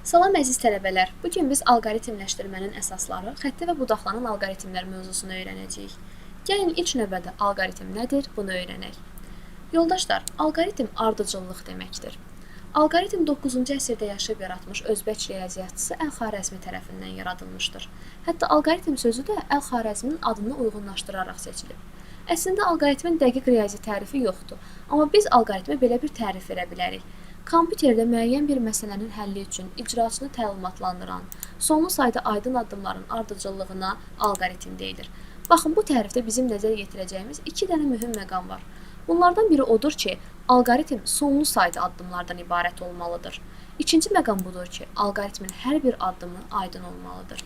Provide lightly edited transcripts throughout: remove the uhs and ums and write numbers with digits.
Salam əziz tələbələr. Bu gün biz alqoritmləşdirmənin əsasları, xətti və budaqlanan alqoritmlər mövzusunu öyrənəcəyik. Gəlin ilk növbədə alqoritm nədir, bunu öyrənək. Yoldaşlar, alqoritm ardıcıllıq deməkdir. Alqoritm 9-cu əsrdə yaşayıb yaratmış özbək riyaziyyatçısı Əl-Xarəzmi tərəfindən yaradılmışdır. Hətta alqoritm sözü də Əl-Xarəzminin adını uyğunlaşdıraraq seçilib. Əslində alqoritmin dəqiq riyazi tərifi yoxdur, amma biz alqoritmə belə bir tərif verə bilərik. Kompüterdə müəyyən bir məsələnin həlli üçün icraçını təlimatlandıran, sonlu sayda aydın addımların ardıcıllığına alqoritm deyilir. Baxın, bu tərifdə bizim nəzər yetirəcəyimiz iki dənə mühüm məqam var. Bunlardan biri odur ki, alqoritm sonlu sayda addımlardan ibarət olmalıdır. İkinci məqam budur ki, alqoritmin hər bir addımı aydın olmalıdır.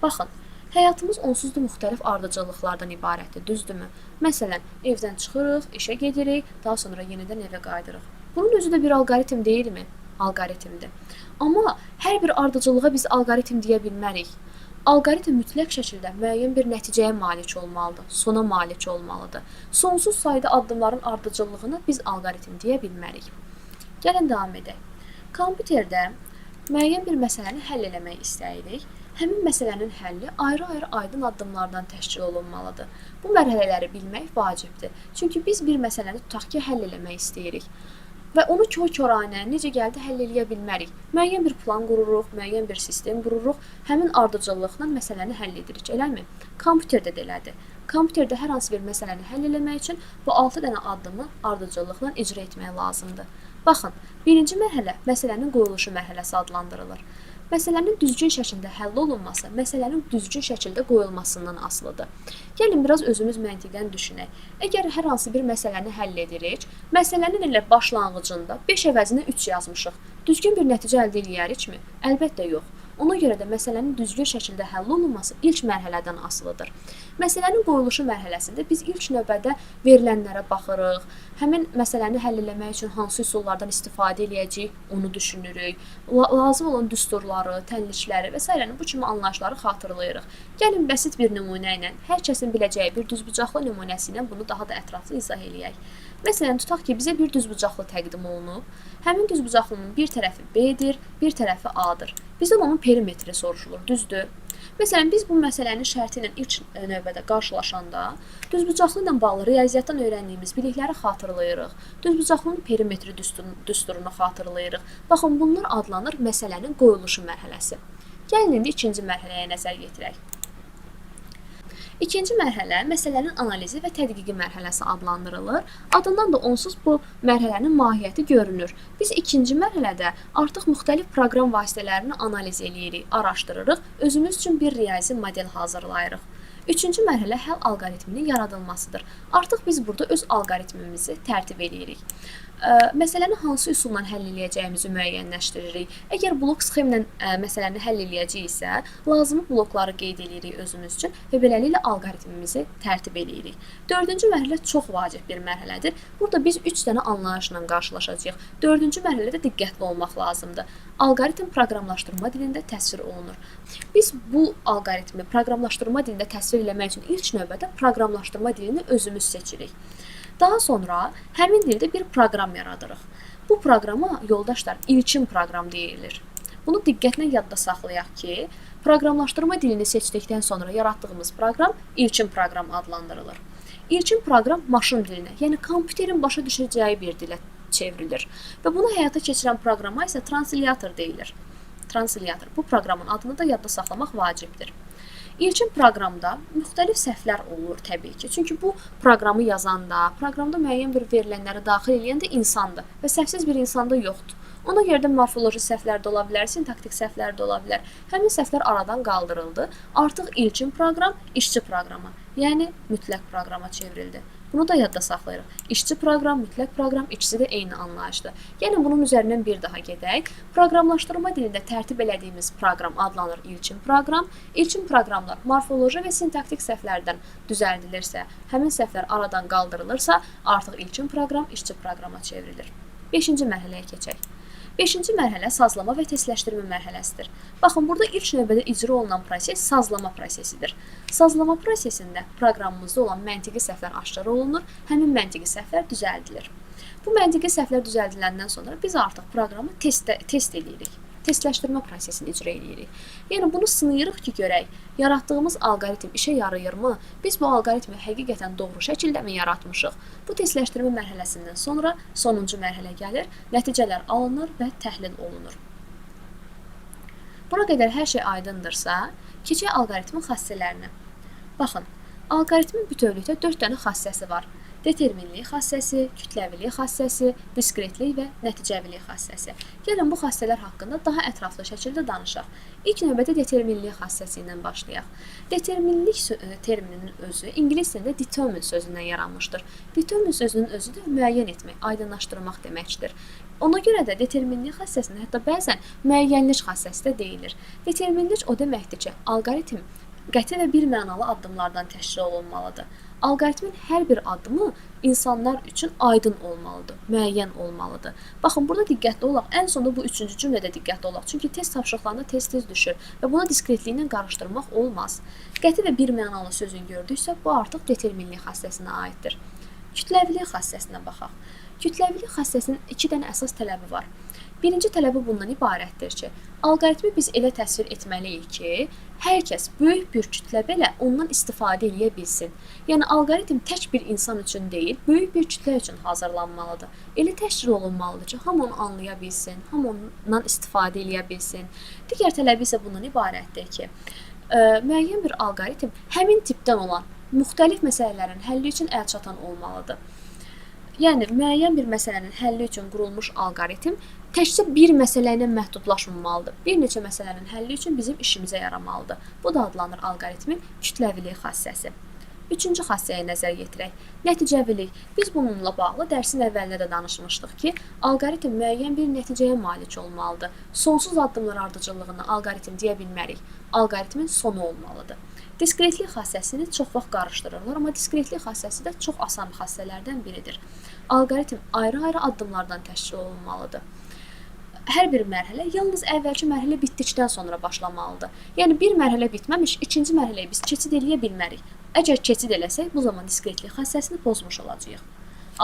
Baxın, həyatımız onsuz da müxtəlif ardıcıllıqlardan ibarətdir, düzdürmü? Məsələn, evdən çıxırıq, işə gedirik, daha sonra yenidən evə qayıdırıq. Bunun özü də bir alqoritm deyilmi? Alqoritmdir. Amma hər bir ardıcıllığa biz alqoritm deyə bilmərik. Alqoritm mütləq şəkildə müəyyən bir nəticəyə malik olmalıdır, sona malik olmalıdır. Sonsuz sayda addımların ardıcıllığını biz alqoritm deyə bilmərik. Gəlin davam edək. Kompüterdə müəyyən bir məsələni həll eləmək istəyirik. Həmin məsələnin həlli ayrı-ayrı aydın addımlardan təşkil olunmalıdır. Bu mərhələləri bilmək vacibdir. Çünki biz bir məsələni tutaq ki, həll eləmək istəyirik və onu kor-koranə necə gəldi həll eləyə bilmərik. Müəyyən bir plan qururuq, müəyyən bir sistem qururuq, həmin ardıcıllıqla məsələni həll edirik, eləmi? Kompüterdə də elədir. Kompüterdə hər hansı bir məsələni həll eləmək üçün bu 6 dənə addımı ardıcıllıqla icra etmək lazımdır. Baxın, birinci mərhələ məsələnin qoyuluşu mərhələsi adlandırılır. Məsələnin düzgün şəkildə həll olunması, məsələnin düzgün şəkildə qoyulmasından asılıdır. Gəlin biraz özümüz məntiqən düşünək. Əgər hər hansı bir məsələni həll edirik, məsələnin elə başlanğıcında 5 əvəzinə 3 yazmışıq. Düzgün bir nəticə əldə eləyərikmi? Əlbəttə yox. Ona görə də məsələnin düzgün şəkildə həll olunması ilk mərhələdən asılıdır. Məsələnin qoyuluşu mərhələsində biz ilk növbədə verilənlərə baxırıq. Həmin məsələni həll eləmək üçün hansı üsullardan istifadə eləyəcəyik, onu düşünürük. Lazım olan düsturları, tənlikləri və sairəni bu kimi anlayışları xatırlayırıq. Gəlin bəsit bir nümunə ilə, hər kəsin biləcəyi bir düzbucaqlı nümunəsi ilə bunu daha da ətraflı izah eləyək. Məsələn, tutaq ki, bizə bir düzbucaqlı təqdim olunub. Həmin düzbucaqlının bir tərəfi B-dir, bir tərəfi A-dır. Bizdən onun perimetri soruşulur, düzdür? Məsələn, biz bu məsələnin şərti ilə ilk növbədə qarşılaşanda düzbucaqlı ilə bağlı riyaziyyatdan öyrəndiyimiz bilikləri xatırlayırıq. Düzbucaqlının perimetri düsturunu xatırlayırıq. Baxın, bunlar adlanır məsələnin qoyuluşu mərhələsi. Gəlin indi ikinci mərhələyə nəzər yetirək. İkinci mərhələ məsələnin analizi və tədqiqi mərhələsi adlandırılır. Adından da onsuz bu mərhələnin mahiyyəti görünür. Biz ikinci mərhələdə artıq müxtəlif proqram vasitələrini analiz eləyirik, araşdırırıq, özümüz üçün bir riyazi model hazırlayırıq. Üçüncü mərhələ həll alqoritminin yaradılmasıdır. Artıq biz burada öz alqoritmimizi tərtib eləyirik. Məsələni hansı üsulla həll eləyəcəyimizi müəyyənləşdiririk. Əgər blok sxemlə məsələni həll eləyəcəyiksə, lazımi blokları qeyd eləyirik özümüz üçün və beləliklə alqoritmimizi tərtib eləyirik. Dördüncü mərhələ çox vacib bir mərhələdir. Burada biz 3 dənə anlayışla qarşılaşacağıq. Dördüncü mərhələdə diqqətli olmaq lazımdır. Alqoritm proqramlaşdırma dilində təsvir olunur. Biz bu alqoritmi proqramlaşdırma dilində təsvir eləmək üçün ilk növbədə proqramlaşdırma dilini özümüz seçirik. Daha sonra həmin dildə bir proqram yaradırıq. Bu proqrama yoldaşlar ilkin proqram deyilir. Bunu diqqətlə yadda saxlayaq ki, proqramlaşdırma dilini seçdikdən sonra yaratdığımız proqram ilkin proqram adlandırılır. İlkin proqram maşın dilinə, yəni kompüterin başa düşəcəyi bir dilə çevrilir və bunu həyata keçirən proqrama isə translyator deyilir. Translyator. Bu proqramın adını da yadda saxlamaq vacibdir. İlkin proqramda müxtəlif səhvlər olur təbii ki. Çünki bu proqramı yazanda, proqramda müəyyən bir verilənləri daxil eləyən də insandır və səhvsiz bir insan da yoxdur. Ona görə də morfoloji səhvlər də ola bilər, sintaktik səhvlər də ola bilər. Həmin səhvlər aradan qaldırıldı. Artıq ilkin proqram işçi proqrama, yəni mütləq proqrama çevrildi. Bunu da yadda saxlayırıq. İşçi proqram, mütləq proqram ikisi də eyni anlayışdır. Yəni bunun üzərindən bir daha gedək. Proqramlaşdırma dilində tərtib elədiyimiz proqram adlanır ilkin proqram. İlkin proqramlar morfoloji və sintaktik səhvlərdən düzəldilirsə, həmin səhvlər aradan qaldırılırsa, artıq ilkin proqram işçi proqrama çevrilir. Beşinci mərhələyə keçək. Beşinci mərhələ sazlama və testləşdirmə mərhələsidir. Baxın, burada ilk növbədə icra olunan proses sazlama prosesidir. Sazlama prosesində proqramımızda olan məntiqi səhvlər aşkar olunur, həmin məntiqi səhvlər düzəldilir. Bu məntiqi səhvlər düzəldiləndən sonra biz artıq proqramı test eləyirik. testləşdirmə prosesini icra edirik. Yəni bunu sınayırıq ki, görək, yaratdığımız alqoritm işə yarayırmı? Biz bu alqoritmi həqiqətən doğru şəkildəmi yaratmışıq? Bu testləşdirmə mərhələsindən sonra sonuncu mərhələ gəlir, nəticələr alınır və təhlil olunur. Bura qədər hər şey aydındırsa, keçək alqoritmin xassələrinə. Baxın, alqoritmin bütövlükdə 4 dənə xassəsi var. Determinlik xassəsi, kütləvilik xassəsi, diskretlik və nəticəvilik xassəsi. Gəlin bu xassələr haqqında daha ətraflı şəkildə danışaq. İlk növbədə determinlik xassəsi ilə başlayaq. Determinlik termininin özü ingilis dilində determine sözündən yaranmışdır. Determine sözünün özü də müəyyən etmək, aydınlaşdırmaq deməkdir. Ona görə də determinlik xassəsinə hətta bəzən müəyyənlik xassəsi də deyilir. Determinlik o deməkdir ki, alqoritm qəti və bir mənalı addımlardan təşkil olunmalıdır. Alqoritmin hər bir addımı insanlar üçün aydın olmalıdır, müəyyən olmalıdır. Baxın, burada diqqətli olaq. Ən sonda bu üçüncü cümlədə diqqətli olaq. Çünki test tapşırıqlarında tez-tez düşür və bunu diskretliklə qarışdırmaq olmaz. Qəti və bir mənalı sözün gördüksə, bu artıq determinlik xassəsinə aiddir. Kütləvilik xassəsinə baxaq. Kütləvilik xassəsinin iki dənə əsas tələbi var. Birinci tələbi bundan ibarətdir ki, alqoritmi biz elə təsvir etməliyik ki, hər kəs böyük bir kütlə belə ondan istifadə eləyə bilsin. Yəni alqoritm tək bir insan üçün deyil, böyük bir kütlə üçün hazırlanmalıdır. Elə təşkil olunmalıdır ki, hamı onu anlaya bilsin, hamı ondan istifadə eləyə bilsin. Digər tələbi isə bundan ibarətdir ki, müəyyən bir alqoritm həmin tipdən olan müxtəlif məsələlərin həlli üçün əlçatan olmalıdır. Yəni müəyyən bir məsələnin həlli üçün qurulmuş alqoritm təkcə bir məsələ ilə məhdudlaşmamalıdır. Bir neçə məsələnin həlli üçün bizim işimizə yaramalıdır. Bu da adlanır alqoritmin kütləvilik xassəsi. Üçüncü xassəyə nəzər yetirək. Nəticəvilik. Biz bununla bağlı dərsin əvvəlində də danışmışdıq ki, alqoritm müəyyən bir nəticəyə malik olmalıdır. Sonsuz addımlar ardıcıllığını alqoritm deyə bilmərik. Alqoritmin sonu olmalıdır. Diskretlik xassəsini çox vaxt qarışdırırlar, amma diskretlik xassəsi də çox asan xassələrdən biridir. Alqoritm ayrı-ayrı addımlardan təşkil olunmalıdır. Hər bir mərhələ yalnız əvvəlki mərhələ bitdikdən sonra başlamalıdır. Yəni bir mərhələ bitməmiş, ikinci mərhələyə biz keçid eləyə bilmərik. Əgər keçid eləsək, bu zaman diskretlik xassəsini pozmuş olacağıq.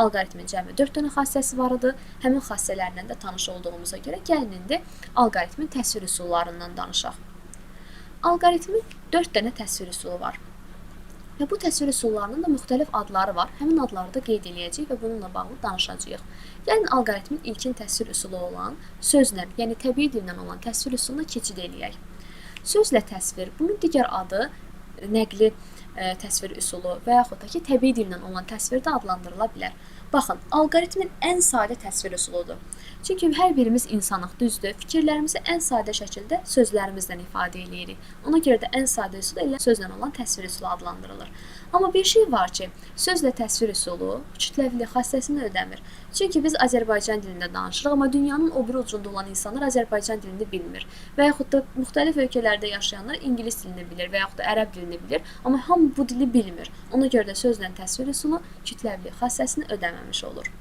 Alqoritmin cəmi 4 dənə xassəsi var idi. Həmin xassələrlə də tanış olduğumuza görə gəlin indi alqoritmin təsvir üsullarından danışaq. Alqoritmin 4 dənə təsvir üsulu var. Və bu təsvir üsullarının da müxtəlif adları var. Həmin adları da qeyd eləyəcəyik və bununla bağlı danışacağıq. Gəlin alqoritmin ilkin təsvir üsulu olan sözlə, yəni təbii dillə olan təsvir üsuluna keçid eləyək. Sözlə təsvir, bunun digər adı nəqli təsvir üsulu və yaxud da ki, təbii dillə olan təsvir də adlandırıla bilər. Baxın, alqoritmin ən sadə təsvir üsuludur. Çünki hər birimiz insanıq, düzdür? Fikirlərimizi ən sadə şəkildə sözlərimizlə ifadə eləyirik. Ona görə də ən sadə üsul elə sözlə olan təsvir üsulu adlandırılır. Amma bir şey var ki, sözlə təsvir üsulu kütləvilik xassəsini ödəmir. Çünki biz Azərbaycan dilində danışırıq, amma dünyanın o biri ucunda olan insanlar Azərbaycan dilini bilmir. Və yaxud da müxtəlif ölkələrdə yaşayanlar ingilis dilini bilir və yaxud da ərəb dilini bilir, amma hamı bu dili bilmir. Ona görə də sözlə təsvir üsulu kütləvilik xassəsini ödəməmiş olur.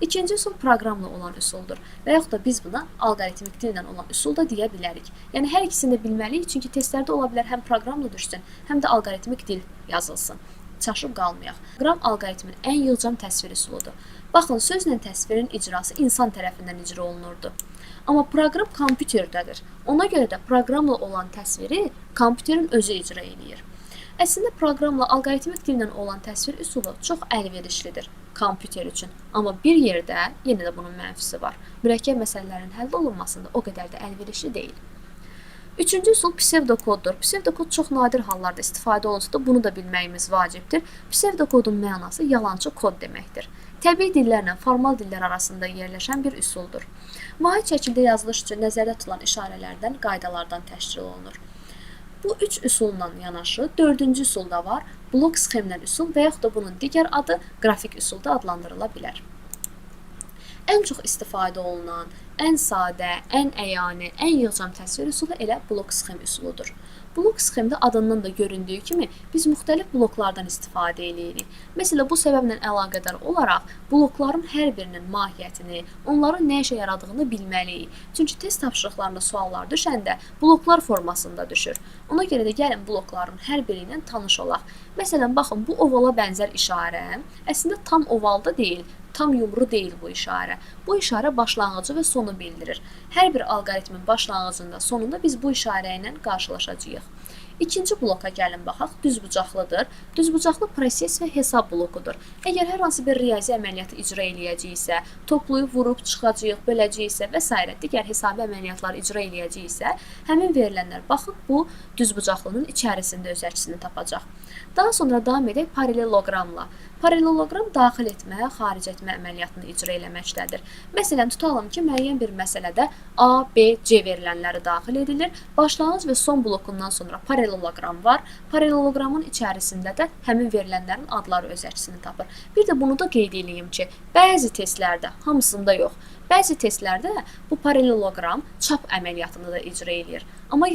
İkinci üsul proqramla olan üsuldur və yaxud da biz buna alqoritmik dillə olan üsul da deyə bilərik. Yəni hər ikisini də bilməliyik, çünki testlərdə ola bilər həm proqramla düşsün, həm də alqoritmik dil yazılsın. Çaşıb qalmayaq. Proqram alqoritmin ən yığcam təsvir üsuludur. Baxın, sözlə təsvirin icrası insan tərəfindən icra olunurdu. Amma proqram kompüterdədir. Ona görə də proqramla olan təsviri kompüterin özü icra eləyir. Əslində proqramla alqoritmik dillə olan təsvir üsulu çox əlverişlidir kompüter üçün. Amma bir yerdə yenə də bunun mənfisi var. Mürəkkəb məsələlərin həll olunmasında o qədər də əlverişli deyil. Üçüncü üsul psevdokoddur. Psevdokod çox nadir hallarda istifadə olunsa da bunu da bilməyimiz vacibdir. Psevdokodun mənası yalançı kod deməkdir. Təbii dillərlə formal dillər arasında yerləşən bir üsuldur. Vahid şəkildə yazılış üçün nəzərdə tutulan işarələrdən, qaydalardan təşkil olunur. Bu üç üsulla yanaşı dördüncü üsul da var. Blok sxemlər üsul və yaxud da bunun digər adı qrafik üsul da adlandırıla bilər. Ən çox istifadə olunan, ən sadə, ən əyani, ən yığcam təsvir üsulu elə blok sxem üsuludur. Blok sxemdə adından da göründüyü kimi biz müxtəlif bloklardan istifadə eləyirik. Məsələn, bu səbəblə əlaqədar olaraq blokların hər birinin mahiyyətini, onların nə işə yaradığını bilməliyik. Çünki test tapşırıqlarında suallar düşəndə bloklar formasında düşür. Ona görə də gəlin blokların hər biri ilə tanış olaq. Məsələn, baxın, bu ovala bənzər işarə əslində tam ovalda deyil, Tam yumru deyil bu işarə. Bu işarə başlanğıcı və sonu bildirir. Hər bir alqoritmin başlanğıcında, sonunda biz bu işarə ilə qarşılaşacağıq. İkinci bloka gəlin baxaq, düzbucaqlıdır. Düzbucaqlı proses və hesab blokudur. Əgər hər hansı bir riyazi əməliyyatı icra eləyəcəyiksə, toplayıb vurub çıxacağıq, böləcəyiksə və s. digər hesabi əməliyyatları icra eləyəcəyiksə, həmin verilənlər baxın bu düzbucaqlının içərisində öz əksini tapacaq. Daha sonra davam edək paralleloqramla. Paralleloqram daxil etmə, xaric etmə əməliyyatını icra eləməkdədir. Məsələn, tutalım ki, müəyyən bir məsələdə A, B, C verilənləri daxil edilir. Başlanğıc və son blokundan sonra paralleloqram var. Paralleloqramın içərisində də həmin verilənlərin adları öz əksini tapır. Bir də bunu da qeyd eləyim ki, bəzi testlərdə, hamısında yox, bəzi testlərdə bu paralleloqram çap əməliyyatını da icra eləyir. Amma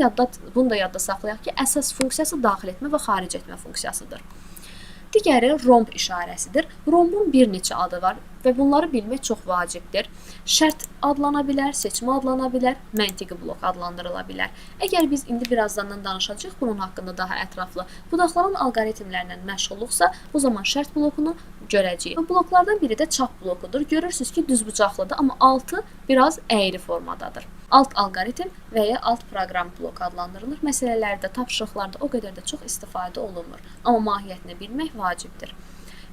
bunu da yadda saxlayaq ki, əsas funksiyası daxil etmə və xaric etmə funksiyasıdır. Digəri romb işarəsidir. Rombun bir neçə adı var və bunları bilmək çox vacibdir. Şərt adlana bilər, seçmə adlana bilər, məntiqi blok adlandırıla bilər. Əgər biz indi birazdan danışacağıq bunun haqqında daha ətraflı, budaqlanan alqoritmlərlə məşğulluqsa, bu zaman şərt blokunu görəcəyik. Bu bloklardan biri də çap blokudur. Görürsünüz ki, düzbucaqlıdır, amma altı biraz əyri formadadır. Alt alqoritm və ya alt proqram bloku adlandırılır. Məsələlərdə, tapşırıqlarda o qədər də çox istifadə olunmur, amma mahiyyətini bilmək vacibdir.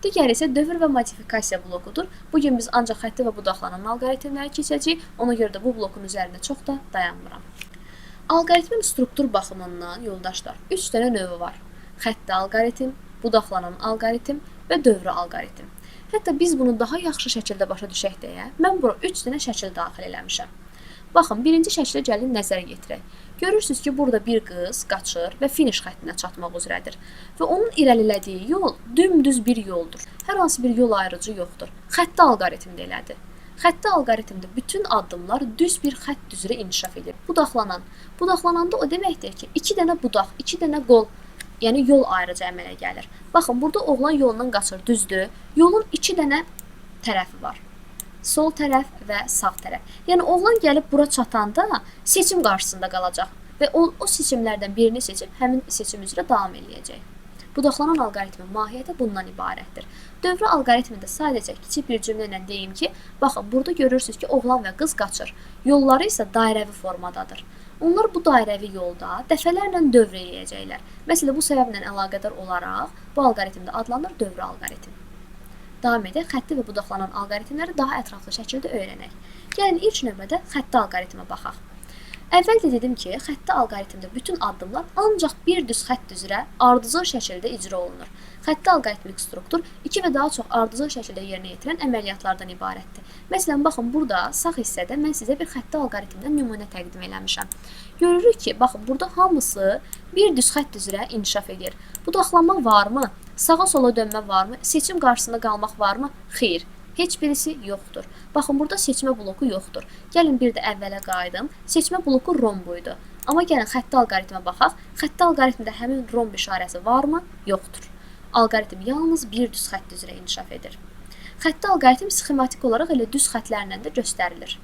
Digəri isə dövr və modifikasiya blokudur. Bugün biz ancaq xətti və budaqlanan alqoritmləri keçəcəyik. Ona görə də bu blokun üzərində çox da dayanmıram. Alqoritmin struktur baxımından yoldaşlar 3 dənə növü var. Xətti alqoritm, budaqlanan alqoritm və dövrü alqoritm. Hətta biz bunu daha yaxşı şəkildə başa düşək deyə mən bura 3 dənə şəkil daxil eləmişəm. Baxın, birinci şəklə gəlin nəzər yetirək. Görürsünüz ki, burada bir qız qaçır və finiş xəttinə çatmaq üzrədir. Və onun irəlilədiyi yol dümdüz bir yoldur. Hər hansı bir yol ayırıcı yoxdur. Xətti alqoritmdə elədir. Xətti alqoritmdə bütün addımlar düz bir xətt üzrə inkişaf edir. Budaqlanan. Budaqlananda o deməkdir ki, 2 dənə budaq, 2 dənə qol, yəni yol ayırıcı əmələ gəlir. Baxın, burada oğlan yolundan qaçır, düzdür. Yolun 2 dənə tərəfi var. Sol tərəf və sağ tərəf. Yəni oğlan gəlib bura çatanda seçim qarşısında qalacaq və o seçimlərdən birini seçib həmin seçim üzrə davam eləyəcək. Budaqlanan alqoritmin mahiyyəti bundan ibarətdir. Dövrü alqoritmində sadəcə kiçik bir cümlə ilə deyim ki, baxın, burada görürsünüz ki, oğlan və qız qaçır. Yolları isə dairəvi formadadır. Onlar bu dairəvi yolda dəfələrlə dövr eləyəcəklər. Məsələn, bu səbəblə əlaqədar olaraq bu alqoritmdə adlanır dövrü alqoritm. Davam edək, xətti və budaqlanan alqoritmləri daha ətraflı şəkildə öyrənək. Gəlin ilk növbədə xətti alqoritmə baxaq. Əvvəl də dedim ki, xətti alqoritmdə bütün addımlar ancaq bir düz xətt üzrə ardıcıl şəkildə icra olunur. Xətti alqoritmik struktur iki və daha çox ardıcıl şəkildə yerinə yetirən əməliyyatlardan ibarətdir. Məsələn, baxın, burada sağ hissədə mən sizə bir xətti alqoritmdən nümunə təqdim eləmişəm. Görürük ki, baxın, burada hamısı bir düz xətt üzrə inkişaf edir. Budaqlanma varmı? Sağa sola dönmə varmı? Seçim qarşısında qalmaq varmı? Xeyr. Heç birisi yoxdur. Baxın, burada seçmə bloku yoxdur. Gəlin bir də əvvələ qayıdım. Seçmə bloku romb idi. Amma gəlin xətti alqoritmə baxaq. Xətti alqoritmdə həmin romb işarəsi varmı? Yoxdur. Alqoritm yalnız bir düz xətt üzrə inkişaf edir. Xətti alqoritm sxematik olaraq elə düz xətlərlə də göstərilir.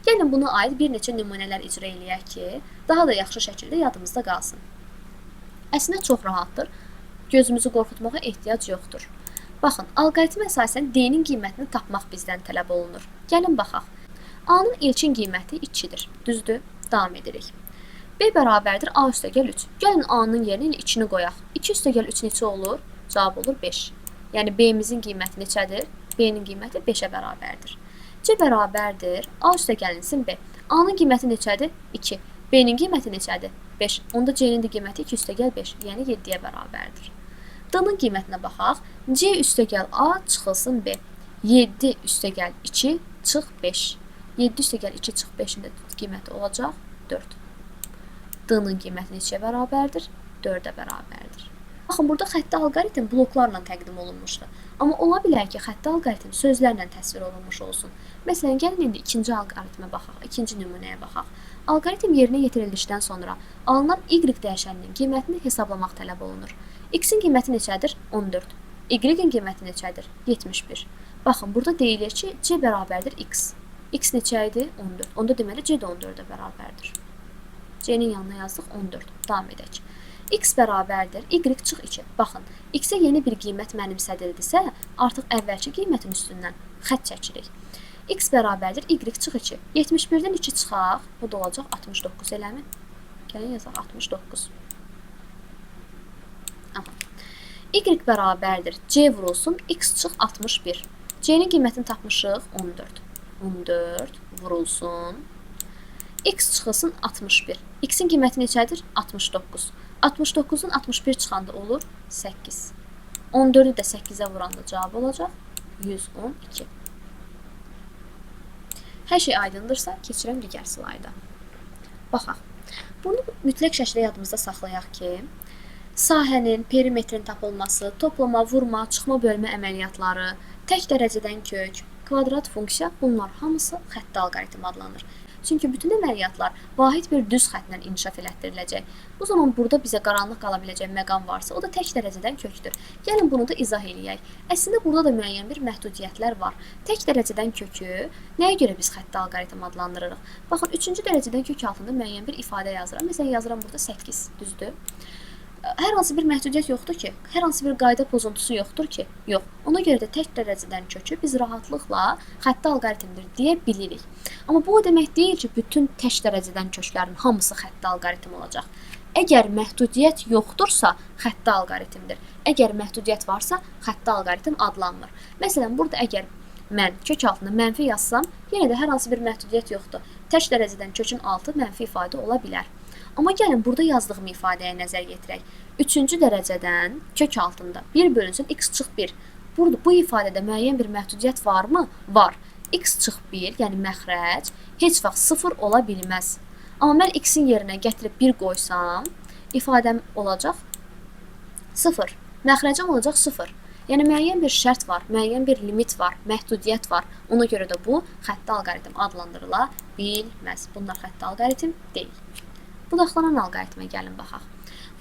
Gəlin buna aid bir neçə nümunələr icra eləyək ki, daha da yaxşı şəkildə yadımızda qalsın. Əslində çox rahatdır. Gözümüzü qorxutmağa ehtiyac yoxdur. Baxın, alqoritmə əsasən D-nin qiymətini tapmaq bizdən tələb olunur. Gəlin baxaq. A-nın ilkin qiyməti 2-dir. Düzdür? Davam edirik. B bərabərdir A üstəgəl 3. Gəlin A-nın yerinə 2-ni qoyaq. 2 üstəgəl 3 neçə olur? Cavab olur 5. Yəni B-mizin qiyməti neçədir? B-nin qiyməti 5-ə bərabərdir. C bərabərdir A üstəgəlinsin B. A-nın qiyməti neçədir? 2. B-nin qiyməti neçədir? 5. Onda C-nin də qiyməti 2 üstəgəl 5, yəni 7-yə bərabərdir. D-nın qiymətinə baxaq. C üstəgəl A çıxılsın B. 7 üstəgəl 2 çıx 5. 7 üstəgəl 2 çıx 5-in də qiyməti olacaq 4. D-nın qiyməti neçəyə bərabərdir? 4-ə bərabərdir. Baxın, burada xətti alqoritm bloklarla təqdim olunmuşdur. Amma ola bilər ki, xətti alqoritm sözlərlə təsvir olunmuş olsun. Məsələn, gəlin indi ikinci alqoritmə baxaq, ikinci nümunəyə baxaq. Alqoritm yerinə yetirildikdən sonra alınan Y dəyişəninin qiymətini hesablamaq tələb olunur. X-in qiyməti neçədir? 14. Y-in qiyməti neçədir? 71. Baxın, burada deyilir ki, C bərabərdir X. X neçə idi? 14. Onda deməli C də 14-ə bərabərdir. C-nin yanına yazdıq 14. Davam edək. X bərabərdir Y çıx 2. Baxın, X-ə yeni bir qiymət mənimsədildisə, artıq əvvəlki qiymətin üstündən Xətt çəkirik. X bərabərdir Y çıx 2. 71-dən 2 çıxaq, bu da olacaq 69, eləmi? Gəlin yazaq 69. Aha. Y bərabərdir C vurulsun X çıx 61. C-nin qiymətini tapmışıq 14. 14 vurulsun X çıxılsın 61. X-in qiyməti neçədir? 69. 69-dan 61 çıxanda olur 8. 14-ü də 8-ə vuranda cavab olacaq 112. Hər şey aydındırsa, keçirəm digər slayda. Baxaq. Bunu mütləq şəkildə yadımızda saxlayaq ki, sahənin, perimetrin tapılması, toplama, vurma, çıxma, bölmə əməliyyatları, tək dərəcədən kök, kvadrat funksiya, bunlar hamısı xətti alqoritm adlanır. Çünki bütün əməliyyatlar vahid bir düz xəttlə inkişaf elətdiriləcək. Bu zaman burada bizə qaranlıq qala biləcək məqam varsa, o da tək dərəcədən kökdür. Gəlin bunu da izah eləyək. Əslində burada da müəyyən bir məhdudiyyətlər var. Tək dərəcədən kökü nəyə görə biz xətti alqoritm adlandırırıq? Baxın, 3-cü dərəcədən kök altında müəyyən bir ifadə yazıram. Məsələn, yazıram burada 8, düzdür? Hər hansı bir məhdudiyyət yoxdur ki, hər hansı bir qayda pozuntusu yoxdur ki, yox. Ona görə də tək dərəcədən kökü biz rahatlıqla xətti alqoritmdir deyə bilirik. Amma bu o demək deyil ki, bütün tək dərəcədən köklərin hamısı xətti alqoritm olacaq. Əgər məhdudiyyət yoxdursa, xətti alqoritmdir. Əgər məhdudiyyət varsa, xətti alqoritm adlanmır. Məsələn, burada əgər mən kök altında mənfi yazsam, yenə də hər hansı bir məhdudiyyət yoxdur. Tək dərəcədən kökün altı mənfi ifadə ola bilər. Amma gəlin burada yazdığım ifadəyə nəzər yetirək. 3-cü dərəcədən kök altında 1 bölünsün x çıx 1. Burada bu ifadədə müəyyən bir məhdudiyyət varmı? Var. X çıx 1, yəni məxrəc heç vaxt 0 ola bilməz. Amma mən x-in yerinə gətirib 1 qoysam, ifadəm olacaq 0. Məxrəcim olacaq 0. Yəni müəyyən bir şərt var, müəyyən bir limit var, məhdudiyyət var. Ona görə də bu xətti alqoritm adlandırıla bilməz. Bunlar xətti alqoritm deyil. Budaqlanan alqoritmə gəlin baxaq.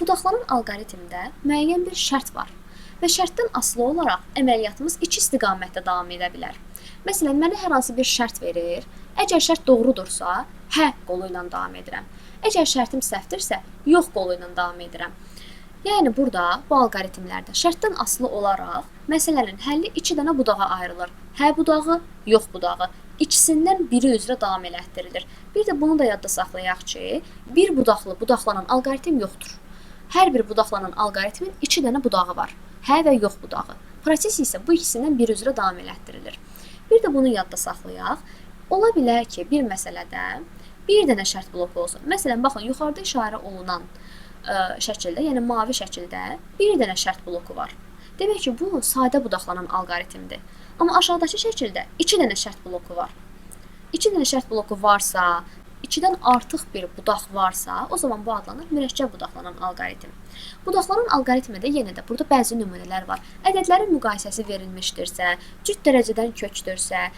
Budaqlanan alqoritmdə müəyyən bir şərt var və şərtdən asılı olaraq əməliyyatımız iki istiqamətdə davam edə bilər. Məsələn, mənə hər hansı bir şərt verir. Əgər şərt doğrudursa, hə qolu ilə davam edirəm. Əgər şərtim səhvdirsə, yox qolu ilə davam edirəm. Yəni burada bu alqoritmlərdə şərtdən asılı olaraq məsələnin həlli iki dənə budağa ayrılır. Hə budağı, yox budağı. İkisindən biri üzrə davam elətdirilir. Bir də bunu da yadda saxlayaq ki, bir budaqlı budaqlanan alqoritm yoxdur. Hər bir budaqlanan alqoritmin iki dənə budağı var. Hə və yox budağı. Proses isə bu ikisindən biri üzrə davam elətdirilir. Bir də bunu yadda saxlayaq. Ola bilər ki, bir məsələdə bir dənə şərt bloku olsun. Məsələn, baxın, yuxarıda işarə olunan şəkildə, yəni mavi şəkildə bir dənə şərt bloku var. Demək ki, bu sadə budaqlanan alqoritmdir. Amma aşağıdakı şəkildə iki dənə şərt bloku var. İki dənə şərt bloku varsa, ikidən artıq bir budaq varsa, o zaman bu adlanır mürəkkəb budaqlanan alqoritm. Budaqlanan alqoritmdə də yenə də burada bəzi nümunələr var. Ədədlərin müqayisəsi verilmişdirsə, cüt dərəcədən kökdürsə,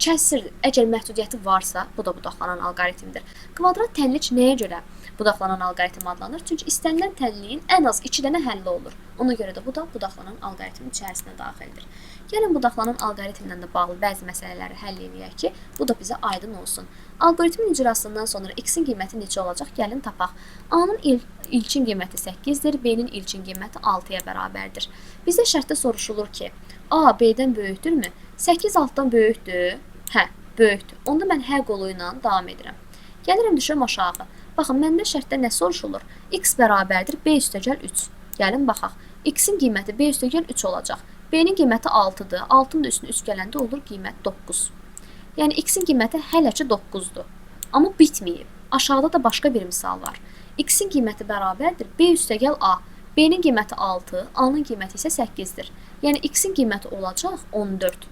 kəsir, əgər məhdudiyyəti varsa, bu da budaqlanan alqoritmdir. Kvadrat tənlik nəyə görə budaqlanan alqoritm adlanır? Çünki istənilən tənliyin ən az 2 dənə həlli olur. Ona görə də bu da budaqlanan alqoritmin içərisinə daxildir. Gəlin budaqlanan alqoritmlə də bağlı bəzi məsələləri həll eləyək ki, bu da bizə aydın olsun. Alqoritmin icrasından sonra x-in qiyməti neçə olacaq? Gəlin tapaq. A-nın ilkin qiyməti 8-dir, B-nin ilkin qiyməti 6-ya bərabərdir. Bizə şərtdə soruşulur ki, A B-dən böyükdürmü? 8 6-dan böyükdür. Hə, böyükdür. Onda mən hə qolu ilə davam edirəm. Gəlirəm, düşürəm aşağı. Baxın, məndə şərtdə nə soruşulur? X bərabərdir B üstəgəl 3. Gəlin baxaq. X-in qiyməti B üstəgəl 3 olacaq. B-nin qiyməti 6-dır. 6-nın da üstünə 3 gələndə olur qiymət 9. Yəni X-in qiyməti hələ ki 9-dur. Amma bitməyib. Aşağıda da başqa bir misal var. X-in qiyməti bərabərdir B üstəgəl A. B-nin qiyməti 6, A-nın qiyməti isə 8-dir. Yəni X-in qiyməti olacaq 14.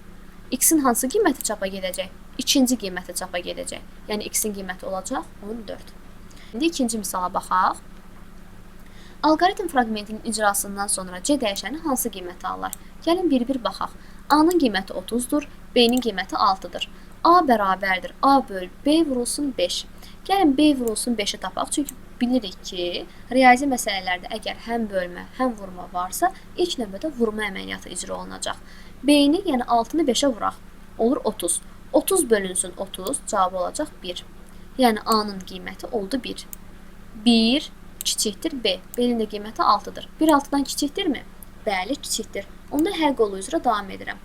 X-in hansı qiyməti çapa gedəcək? İkinci qiyməti çapa gedəcək. Yəni X-in qiyməti olacaq 14. İndi ikinci misala baxaq. Alqoritm fraqmentinin icrasından sonra C dəyişəni hansı qiyməti alır? Gəlin bir-bir baxaq. A-nın qiyməti 30-dur, B-nin qiyməti 6-dır. A bərabərdir A böl B vurulsun 5. Gəlin B vurulsun 5-i tapaq. Çünki bilirik ki, riyazi məsələlərdə əgər həm bölmə, həm vurma varsa, ilk növbədə vurma əməliyyatı icra olunacaq. B-ni, yəni 6-nı 5-ə vuraq. Olur 30. 30 bölünsün 30, cavabı olacaq 1. Yəni A-nın qiyməti oldu 1. 1 kiçikdir B. B-nin də qiyməti 6-dır. 1 6-dan kiçikdirmi? Bəli, kiçikdir. Onda hə qolu üzrə davam edirəm.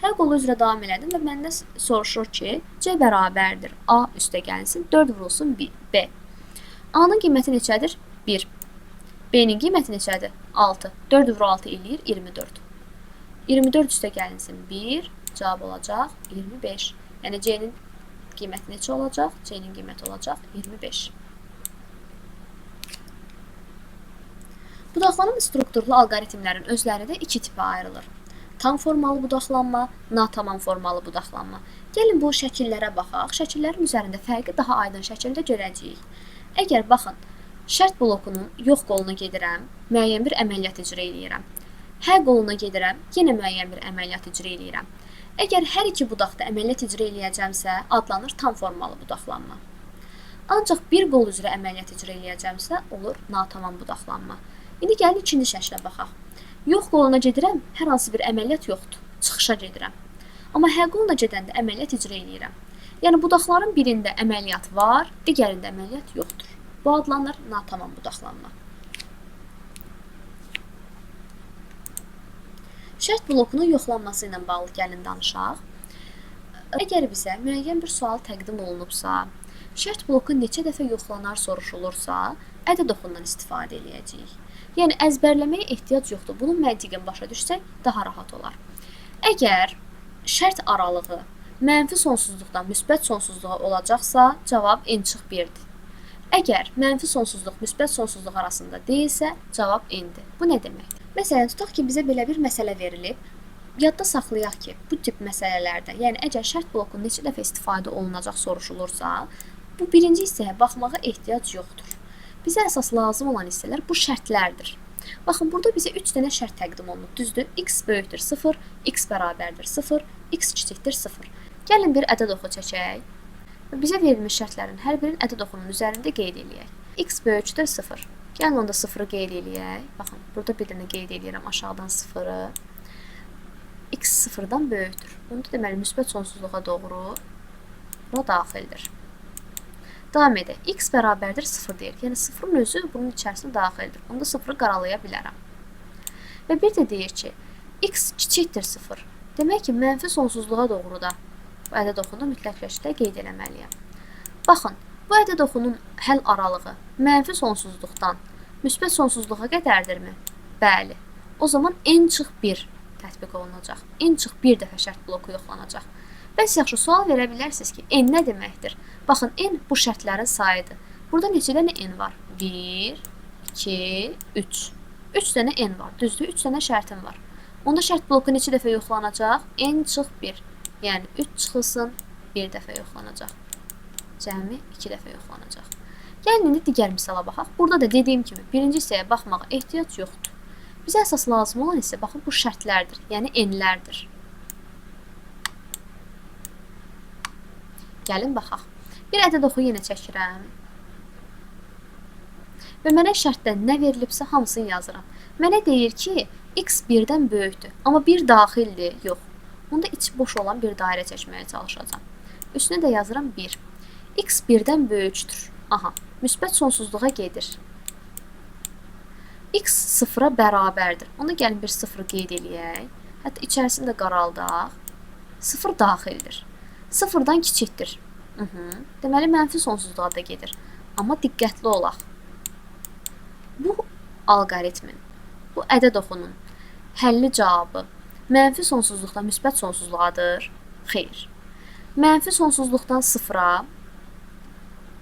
Hə qolu üzrə davam elədim və məndən soruşur ki, C bərabərdir A üstə gəlinsin, 4 vurulsun B. A-nın qiyməti neçədir? 1. B-nin qiyməti neçədir? 6. 4 vur 6 eləyir 24. 24 üstə gəlinsin 1, cavab olacaq 25. Yəni C-nin qiyməti neçə olacaq? C-nin qiyməti olacaq 25. Budaqlanan strukturlu alqoritmlərin özləri də iki tipə ayrılır. Tam formalı budaqlanma, natamam formalı budaqlanma. Gəlin bu şəkillərə baxaq. Şəkillərin üzərində fərqi daha aydın şəkildə görəcəyik. Əgər baxın, şərt blokunun yox qoluna gedirəm, müəyyən bir əməliyyat icra eləyirəm. Hə qoluna gedirəm, yenə müəyyən bir əməliyyat icra eləyirəm. Əgər hər iki budaqda əməliyyat icra eləyəcəmsə, adlanır tam formalı budaqlanma. Ancaq bir qol üzrə əməliyyat icra eləyəcəmsə, olur natamam budaqlanma. İndi gəlin ikinci şəklə baxaq. Yox qoluna gedirəm, hər hansı bir əməliyyat yoxdur. Çıxışa gedirəm. Amma hə qoluna gedəndə əməliyyat icra eləyirəm. Yəni budaqların birində əməliyyat var, digərində əməliyyat yoxdur. Bu adlanır natamam budaqlanma. Şərt blokunun yoxlanması ilə bağlı gəlin danışaq. Əgər bizə müəyyən bir sual təqdim olunubsa, şərt bloku neçə dəfə yoxlanar soruşulursa, ədəd oxundan istifadə eləyəcəyik. Yəni əzbərləməyə ehtiyac yoxdur. Bunun məntiqini başa düşsək daha rahat olar. Əgər şərt aralığı mənfi sonsuzluqdan müsbət sonsuzluğa olacaqsa, cavab n çıx 1-dir. Əgər mənfi sonsuzluq müsbət sonsuzluq arasında deyilsə, cavab n-dir. Bu nə deməkdir? Məsələn, tutaq ki, bizə belə bir məsələ verilib. Yadda saxlayaq ki, bu tip məsələlərdə, yəni əgər şərt blokunun neçə dəfə istifadə olunacaq soruşulursa, bu birinci hissəyə baxmağa ehtiyac yoxdur. Bizə əsas lazım olan hissələr bu şərtlərdir. Baxın, burada bizə 3 dənə şərt təqdim olunub. Düzdür? X böyükdür 0, x bərabərdir 0, x kiçikdir 0. Gəlin bir ədəd oxu çəkək və bizə verilmiş şərtlərin hər birinin ədəd oxunun üzərində qeyd eləyək. X böyükdür 0. Gəlin onda 0-ı qeyd eləyək. Baxın, burada bir dənə qeyd eləyirəm aşağıdan 0-ı. X 0-dan böyükdür. Onda deməli müsbət sonsuzluğa doğru bura daxildir. Davam edək. X bərabərdir 0 deyir. Yəni 0-ın özü bunun içərisinə daxildir. Onda 0-ı qaralaya bilərəm. Və bir də deyir ki, x kiçikdir 0. Demək ki, mənfi sonsuzluğa doğru da bu ədəd oxunu mütləq şəkildə qeyd eləməliyəm. Baxın, bu ədəd oxunun həll aralığı mənfi sonsuzluqdan müsbət sonsuzluğa qədərdirmi? Bəli. O zaman n çıx 1 tətbiq olunacaq. N çıx 1 dəfə şərt bloku yoxlanacaq. Bəs yaxşı, sual verə bilərsiniz ki, n nə deməkdir? Baxın, n bu şərtlərin sayıdır. Burada neçə dənə n var? 1, 2, 3. 3 dənə n var. Düzdür, 3 dənə şərtim var. Onda şərt bloku neçə dəfə yoxlanacaq? N çıx 1. Yəni 3 çıxılsın, 1 dəfə yoxlanacaq. Cəmi 2 dəfə yoxlanacaq. Gəlin indi digər misala baxaq. Burada da dediyim kimi birinci hissəyə baxmağa ehtiyac yoxdur. Bizə əsas lazım olan hissə, baxın, bu şərtlərdir, yəni n-lərdir. Gəlin baxaq. Bir ədəd oxu yenə çəkirəm. Və mənə şərtdə nə verilibsə hamısını yazıram. Mənə deyir ki, x 1-dən böyükdür, amma 1 daxildir, yox. Onda içi boş olan bir dairə çəkməyə çalışacağam. Üstünə də yazıram 1. X 1-dən böyükdür. Aha, müsbət sonsuzluğa gedir. X 0-a bərabərdir. Onda gəlin bir 0-ı qeyd eləyək. Hətta içərisini də qaraldaq. 0 daxildir. 0-dan kiçikdir. Deməli, mənfi sonsuzluğa da gedir. Amma diqqətli olaq. Bu alqoritmin, bu ədəd oxunun həlli cavabı mənfi sonsuzluqdan müsbət sonsuzluğadır? Xeyr. Mənfi sonsuzluqdan 0-a,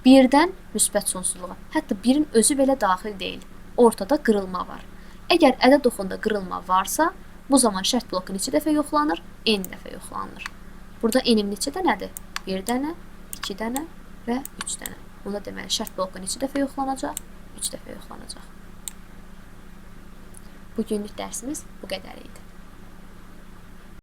1-dən müsbət sonsuzluğa. Hətta 1-in özü belə daxil deyil. Ortada qırılma var. Əgər ədəd oxunda qırılma varsa, bu zaman şərt bloku neçə dəfə yoxlanır? N dəfə yoxlanır. Burada n-im neçə dənədir? 1 dənə, 2 dənə və 3 dənə. Onda deməli şərt bloku neçə dəfə yoxlanacaq? 3 dəfə yoxlanacaq. Bugünlük dərsimiz bu qədər idi.